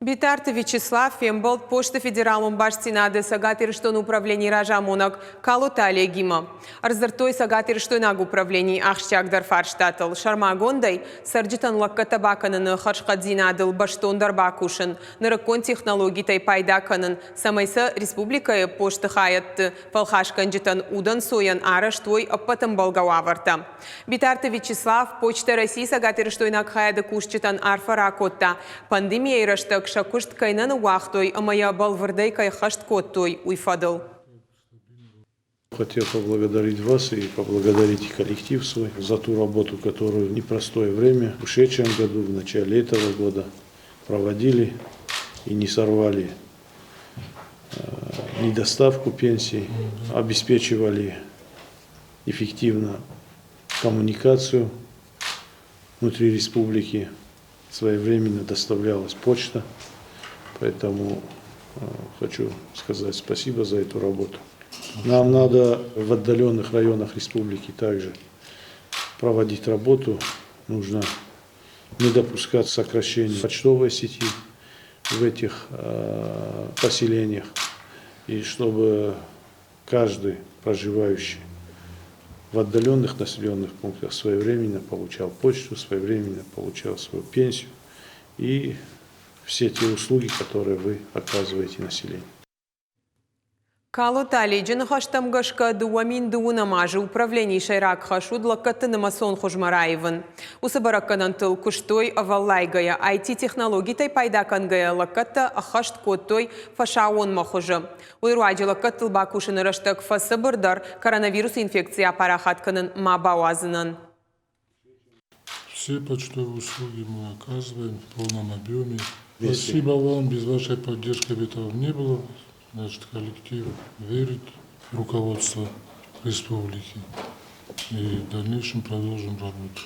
Битарты Вячеслав фембӕлд Посты федералон бастдзинады Цӕгат Ирыстоны управленийы разамонӕг Калоты Олегимӕ. Ӕрдзырдтой цӕгатирыстойнаг управленийы ахсджиагдӕр фарстатыл, сӕрмагондӕй, цӕрджытӕн лӕггӕдтӕ бакӕныны хӕрзхъӕддзинадыл бӕстондӕр бакусын, нырыккон технологитӕй пайда кӕнын, цӕмӕй сӕ республикӕйы посты хайӕдты фӕлхасгӕнджытӕн удӕнцойӕн арӕзт уой ӕппӕт ӕмбӕлгӕ уавӕртӕ. Битарты Вячеслав Почта России цӕгатирыстойнаг хайады кусджытӕн арфӕ ракодта, пандемийӕйы рӕстӕг сӕ куыст кӕй нӕ ныууагътой ӕмӕ йӕ бӕлвырдӕй кӕй ххӕст кодтой, уый фӕдыл. Хотел поблагодарить вас и поблагодарить коллектив свой за ту работу, которую в непростое время в ушедшем году, в начале этого года проводили и не сорвали ни доставку пенсий, обеспечивали эффективно коммуникацию внутри республики, своевременно доставлялась почта. Поэтому хочу сказать спасибо за эту работу. Нам надо в отдаленных районах республики также проводить работу. Нужно не допускать сокращения почтовой сети в этих поселениях. И чтобы каждый проживающий в отдаленных населенных пунктах своевременно получал почту, своевременно получал свою пенсию и все те услуги, которые вы оказываете населению. Калоты Оледжы ныхӕстӕм гӕсгӕ, 2020 азы управленийы сӕйраг хӕс уыд лӕггӕдты нымӕцон хуызмӕ раивын. Уыцы бӕрӕггӕнӕнтыл куыстой ӕвӕллайгӕйӕ, IT-технологитӕй пайда кӕнгӕйӕ лӕггӕдтӕ ӕххӕст кодтой фӕсаууонмӕ хуызы. Уый руаджы лӕггӕдтыл бакусыны рӕстӕг фӕцыбырдӕр коронавирусы инфекци апарахат кӕнын ма бауадзынӕн. Все почтовые услуги мы оказываем в полном объеме. Спасибо вам, без вашей поддержки бы этого не было. Значит, коллектив верит в руководство республики. И в дальнейшем продолжим работу.